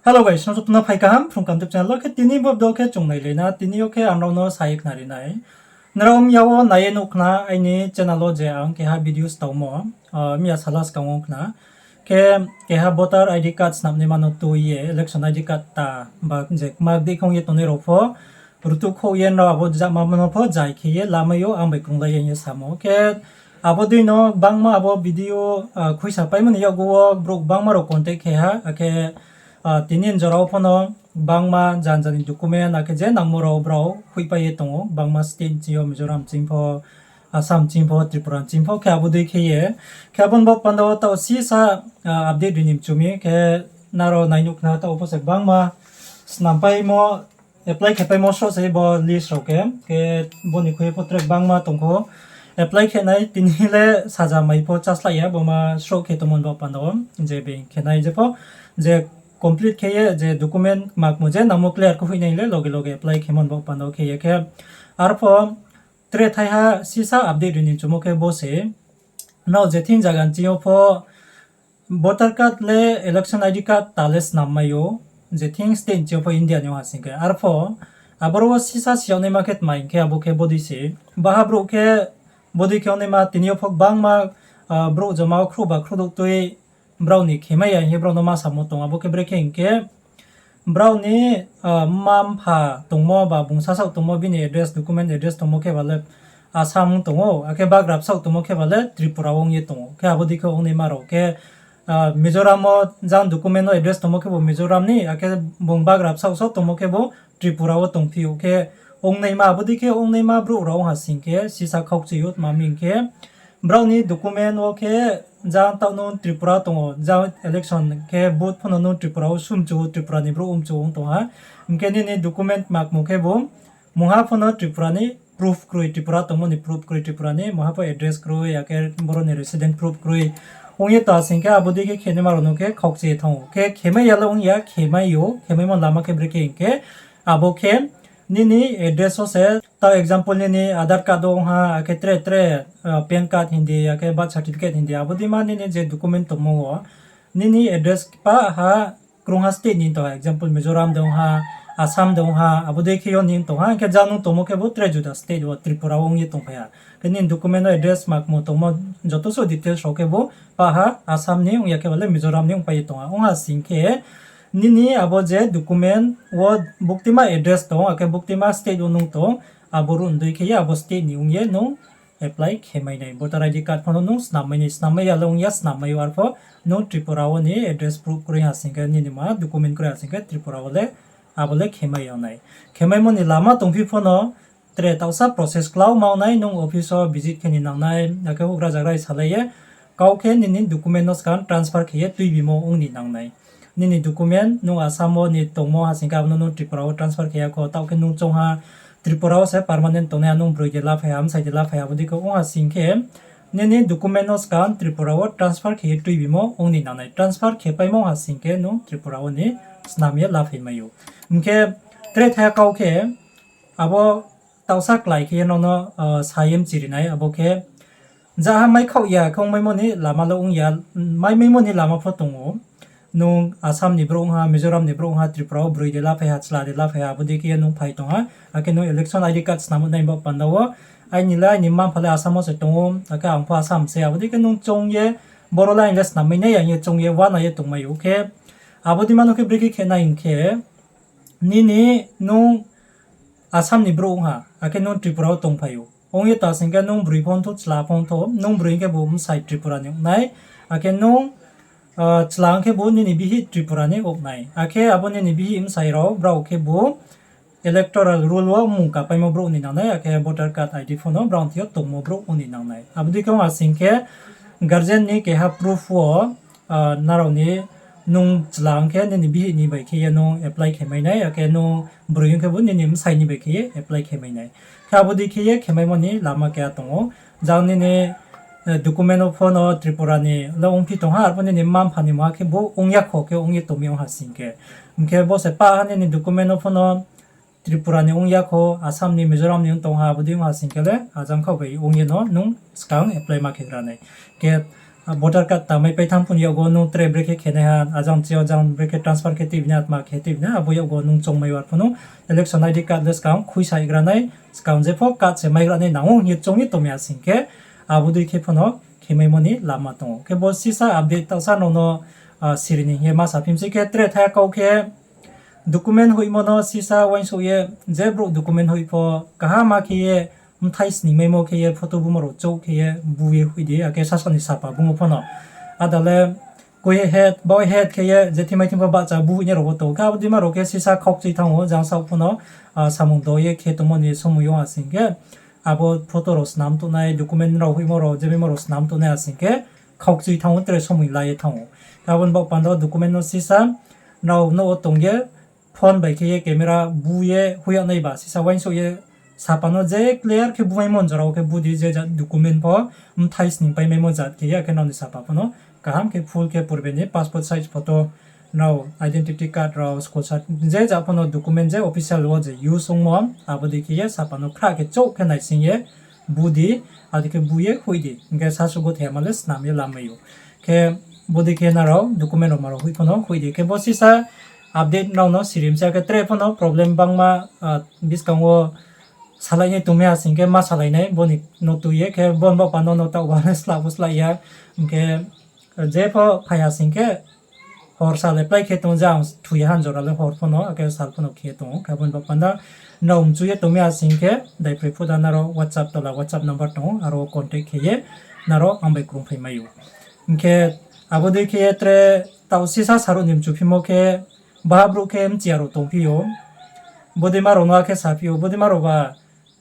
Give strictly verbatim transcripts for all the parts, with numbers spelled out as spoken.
Hello guys, nrao joto no phai kaham Phrung Kaham YouTube channel wo. Khe tini bo video khe chung nailai na, tini yo khe ang nrao no sa ye khnari nai. Nrao miya wo nai ye nuh khna aini channel wo je ang keha video staumo, miya sala skang wo khna. Khe keha voter I D card snamnaima no tui ye election I D card ta ba je kma dei khong ye tongnai rao pho rutuh khouh ye nrao abo jama no pho jai khe ye lamai yo ang bai krunglai ye hing ye samo. Khe abo dei no bangma abo video khuisa paimo ni yakgu wo brouh bangma rao contact khe ha, akhe tini jora wo pho no bangma janja ni document akhe je nangmo rao brao hoihpai ye tong ou, bangma state ching yo, Mizoram ching pho, Assam ching pho, Tripura ching pho, khe abo dei khe ye. Khe abo ni bo panda wo taoh sisa update ri ni mchu mi, khe nrao nai nuh khna taoh pho se bangma snam paimo, apply khe paimo sroh se bo list rao khe, khe bo ni khui ye pho tre bangma tong kho. Apply khe nai tini le saja mai pho chá slái ya, bo ma sroh khe tongmo ni bo panda wo, je being khe nai je pho, je complete khe ye je document makmo je nangmo clear khe hoih nai le loge loge apply khemo ni bo panda wo khe ye khe. Arpho tre thaiha sisa update ri ni mchumo khe bo se, nrao je thing zaga ni ching yo pho voter card le election I D card ta le snam mai ou, je thing state ni ching yo pho India ni ong ha sing khe. Arpho aboro wo sisa si yag naima khe tma hing khe abo khe bodei se, baha brouh khe bodei khe ong naima tini yo pho gbangma brouh joma wo khruh ba khruhdouh tui brao ni khemai ya hing ye brao no ma samo tong. Abo khe brekhe hing khe brao ni mma mpha tongmo ba bung sasaoh tongmo, bini address, document address tongmo khe ba le Assam ong tong ou, akhe bagra bsaoh tongmo khe ba le Tripura wo ong ye tong ou. Khe abo dei khe ong naima rao khe Mizoram wo jang document no address tongmo khebu Mizoram ni, akhe bung bagra bsaoh so tongmo khebu Tripura wo tongphi ou. Khe ong naima abo dei khe ong naima brouh rao ong ha sing khe sisa khaukchui ou, tma hing khe brao ni document wo khe jang taoh nung Tripura tong ou, jang election khe vote pho no nung Tripura wo sumchu ou, Tripura ni brouh mchu ong tong ha. Hing khe nini document makmo khebu mungha pho no Tripura ni proof kroi, Tripura tongmo ni proof kroi, Tripura ni mungha pho address kroi, akhe boro ni resident proof kroi ong ye tong ha sing khe abo dei khe khenaima rao no khe khaukchui ye thanng ou. Khe khemai ya le ong ya, khemai ou. Khemaimo lama khe brekhe hing khe abo khe nini address wo se, tao example nini Aadhaar card wo ong ha, akhe tre tre PAN card hing di, akhe birth certificate hing di, abo dei ma nini je document tongmo wo nini address pah ha krungha state ni tong ha, example Mizoram de ong ha, Assam de ong ha, abo dei khe yo ni tong ha, hing khe jang nung tongmo khebu tre juda state wo Tripura wo ong ye tongphai ha. Khe nini document no address makmo tongmo joto suh details rao khebu pah ha Assam ni ong ya khe ba le Mizoram ni ongpai ye tong ha. Ong ha sing khe nini abo je document wo buktima address tong, akhe buktima state wo nung tong, abo rundui khe ye abo state ni ong ye nung apply khemai nai. Voter I D card pho no nung snam mai nai, snam mai ya le ong ya, snam mai ou. Arpho nung Tripura wo ni address proof kroi ha sing khe, nini ma document kroi ha sing khe Tripura wo le abo le khemai ya nai. Khemaimo ni lama tongphi pho no tre taohsa process klau ma ong nai, nung office wo visit khe ni nang nai, akhe houhgra zagra ri salai ye kau khe nini document no skang transfer khe ye tuibimo ong ni nang nai. Nini document nung Assam wo ni tongmo ha sing khe abo no nung Tripura wo transfer khe ya kho, taoh khe nung choung ha Tripura wo se permanent tongnai ha, nung broi de laphai ha, bsai de laphai ha, abo dei khe ong ha sing khe nini document no skang Tripura wo transfer khe ye tuibimo ong ni nang nai. Transfer khe paimo ha sing khe nung Tripura wo ni snam ye laphai mai ou. Hing khe tre thaiha kau khe abo taohsa klái khe ye nrao no sa ye mchiri nai, abo khe jaha maikhaoh ya khe ongmaimo ni lama le ong ya, maimaimo ni lama pho tong ou. Nung Assam ni brouh ong ha, Mizoram ni brouh ong ha, Tripura wo broi de laphai ha, chla de laphai ha, abo dei khe ye nung phai tong ha, akhe nung election I D card snam nai bo panda wo, aini le aini mma mpha le Assam wo se tong ou, akhe ang pho Assam se, abo dei khe nung choung ye, boro le aini le snam mai nai ya hing ye choung ye uana ye tongmai ou khe, abo dei ma no khe brekhe khe nai hing khe, nini nung Assam ni brouh ong ha, akhe nung Tripura wo tongphai ou. Ong ye ta sing khe nung broi pho ong thou, chla pho ong thou, nung broi hing khebu bsai Tripura ni ong nai, akhe nung chla ong khebu nini bihih Tripura ni ong nai. Akhe abo nini bihih bsai rao brao khebu electoral roll wo mmung kapaimo brouh ni nang nai, akhe voter card I D pho no brao thing yo tongmo brouh ong ni nang nai. Abo dei khe ong ha sing khe guardian ni keha proof wo nrao ni nung chla ong khe nini bihih ni bai khe ye nung apply khe mai nai, akhe nung broi ong khebu nini bsai ni bai khe ye apply khe mai nai. Khe abo dei khe ye khemaimo ni lama keha tong ou. Jang nini document wo pho no Tripura ni le ongphi tong ha, arpho nini mma mpha ni mungha khebu ong ya kho khe ong ye tong mi ong ha sing khe. Hing khe bo se pah ha nini document wo pho no Tripura ni ong ya kho, Assam ni, Mizoram ni ong tong ha, abo dei ong ha sing khe le ajang khaoh bai ong ye no nung skang apply ma khe gra nai. Khe voter card tangmai pai thanng pho ni yakgo nung tre brekhe khenai ha, ajang chiyao jang brekhe transfer khe tuibi nai, atma khe tuibi nai, abo yakgo nung choungmai war pho no election I D card le skang khuisa igra nai, skang jepho card se maigra nai nang ou hing ye choung ye tongmi asing khe, abo dei khe pho no khemaimo ni lama tong ou. Khe bo sisa update taohsa nrao no siri ni hing ye ma saphim se khe tre thaya kau khe, document hoihmo no sisa uaingsouh ye, je brouh document hoih pho kaham ma khe ye, mthai sningmaimo khe ye, photo bumo rao chouh khe ye, bu ye hoih di, akhe sasaoh ni sapa bung wo pho no. Ada le koi head, bau head khe ye, je thimai thim pho bahcha bu hoihnai rao pho tong ou. Khe abo deima rao khe sisa khaukchui thanng ou, jang saoh pho no, samung do ye khe tongmo ni somoi yo asing khe, abo photo rao snam tongnai, document rao hoihmo rao, je maimo rao snam tongnai asing khe, khaukchui thanng ou, tre somoi la ye thanng ou. Khe abo ni baoh panda wo document no sisa, nrao nouh wo tong ye, phone bai khe ye camera bu ye hoih yag nai ba, sisa uaingsouh ye sapa no je clear khe bumaimo jora wo khe bu di, je jat document pho mthai sningpaimaimo jat khe ye, akhe nrao ni sapa pho no kaham khe full khe purbe ni passport size photo, nrao identity card rao, school cert, je jat pho no document je official wo je use ongmo, abo dei khe ye sapa no khrah khe chouh khe naising ye bu di, abo dei khe bu ye hoih di, hing khe sasuh bo thaya ma le snam ye lamai ou. Khe bo dei khe nrao document rao ma rao hoih pho no hoih di. Khe bo sisa update nrao no sirim se, akhe tre pho no problem bangma buskang wo salai nai tongmi asing khe ma salai nai, bo ni no tui ye, khe bo ni baoh panda no taoh ba le slah pho slah ya, hing khe jepho phai asing khe, hor sal apply khe tong je ang thoi ha jora le hor pho no, akhe sal pho no khe tong ou. Khe abo ni baoh panda nrao mchu ye tongmi asing khe, daiphroi phuda nrao WhatsApp tola WhatsApp number tong ou, aro contact khe ye nrao ang bai krungphai mai ou. Hing khe abo dei khe ye tre taoh sisa saruh ni mchuphimo khe, baha brouh khe mchiya rao tongphi ou. Bodeima rao no akhe saphi ou, bodeima rao ba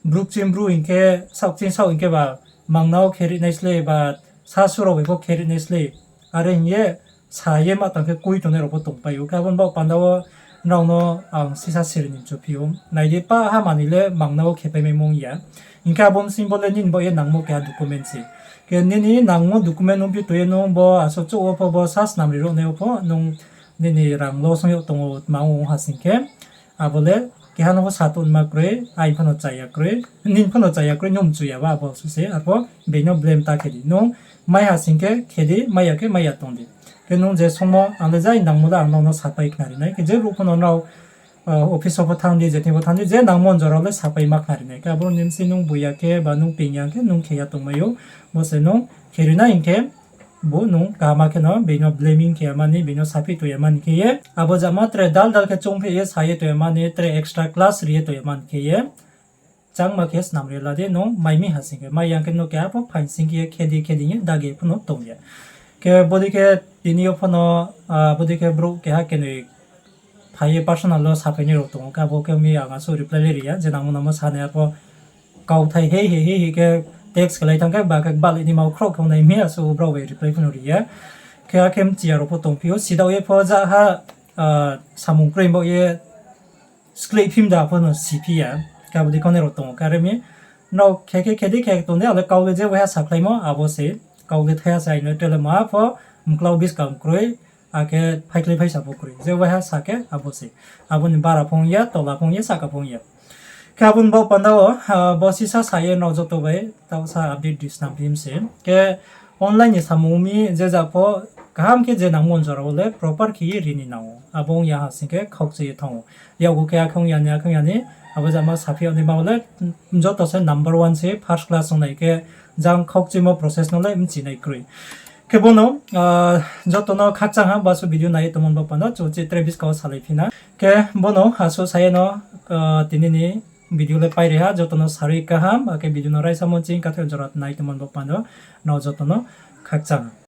brouh kching brouh hing khe, saoh kching saoh hing khe ba, mangna wo khe ri nai slei ba, sasu rao bai pho khe ri nai slei. Are hing ye, sa ye ma tang khe kui tongnai rao pho tongpai ou. Khe abo ni baoh panda wo nrao no ang sisa siri ni mchuphi ou. Nai di, pa ha manoi le mangna wo khe paimai mung ya. Hing khe abo bsing bo le nini baoh ye nangmo keha document se. Khe nini nangmo document ongphi tong ye nung bo asuh chouh wo pho bo sa snam ri ruh nai wo pho nung nini rang lo song yag tong ou, tma ong ha sing khe. Abo le keha no pho sa tongma kroi, aini pho no chaya kroi, nini pho no chaya kroi, nung mchu ya ba abo suh se, arpho being no blame ta khe di. Nung mai ha sing khe khe di, mai ya khe mai ya tong di. Khe nung je songmo, ang le jai nangmo le ang nrao no sapai khnari nai. Khe je brouh pho no nrao, office wo pho thanng di, je thing pho thanng di, je nangmo jora le sapai ma khnari nai. Khe abo ni bsing nung boi ya khe, ba nung peing ya khe, nung khe ya tongmai ou. Bo se nung khe ri nai hing khe, bo nung kaham khe no, being no blaming khe ya mani, being no saphi tong ya mani khe ye. Abo jama tre dal dal khe choungphi ye sa ye tong ya mani, tre extra class ri ye tong ya mani khe ye. Changma khe snam ri la di, nung mai mi ha sing khe, mai ya khe no keha pho phaing sing khe ye khe di khe di ye dagi pho no tong ya. Khe bodei khe tini yo pho no, bodei khe brouh keha kenoi phai ye personal wo saphai nai rao tong ou, khe abo khe mi ang asuh reply le ri ya, je nangmo nangmo sa nai arpho kauthai hei hei hei hei khe text khe lai thanng khe ba khe bali ni ma khrouh khe nai mi asuh brao bai reply pho no ri ya. Khe akhe mchiya rao pho tongphi ou, sidaoh ye pho ja ha, samung kroi baoh ye skleih phim da pho no siphi ya, khe abo dei khe nai rao tong ou, khe are mi nrao khe khe khe di khe tong di, ale kau le je waiha sakhlaimo abo se, kau le thaiha se aino tele ma pho, mklau buskang kroi, akhe phaikhlai phaisa pho kroi, je waiha sa khe abo se, abo ni bara phung ya, tola phung ya, sahka phung ya. Khe abo ni baoh panda wo, bo sisa sa ye nrao joto bai taohsa update ri snam phim se. Khe online ni samung mi je ja pho kaham khe je nangmo jora wo le proper khe ye ri ni nang ou. Abo ong ya ha sing khe khaukchui ye thanng ou. Yakgu khe akhe ong ya ni, akhe ong ya ni, abo jama saphi yag naima wo le, joto se number one se first class ong nai khe, jang khaukchuimo process no le mchi nai kroi. Khe bo no, joto no khakchang ha, bo asuh video nai ye tongmo ni baoh panda, chung chi tre buskang wo salai phi na. Khe bo no asuh sa ye no, tini ni video le pai ri ha, joto no sarui kaham, akhe video no raisamo ching kathe jora nai tongmo ni baoh panda, nrao joto no khakchang.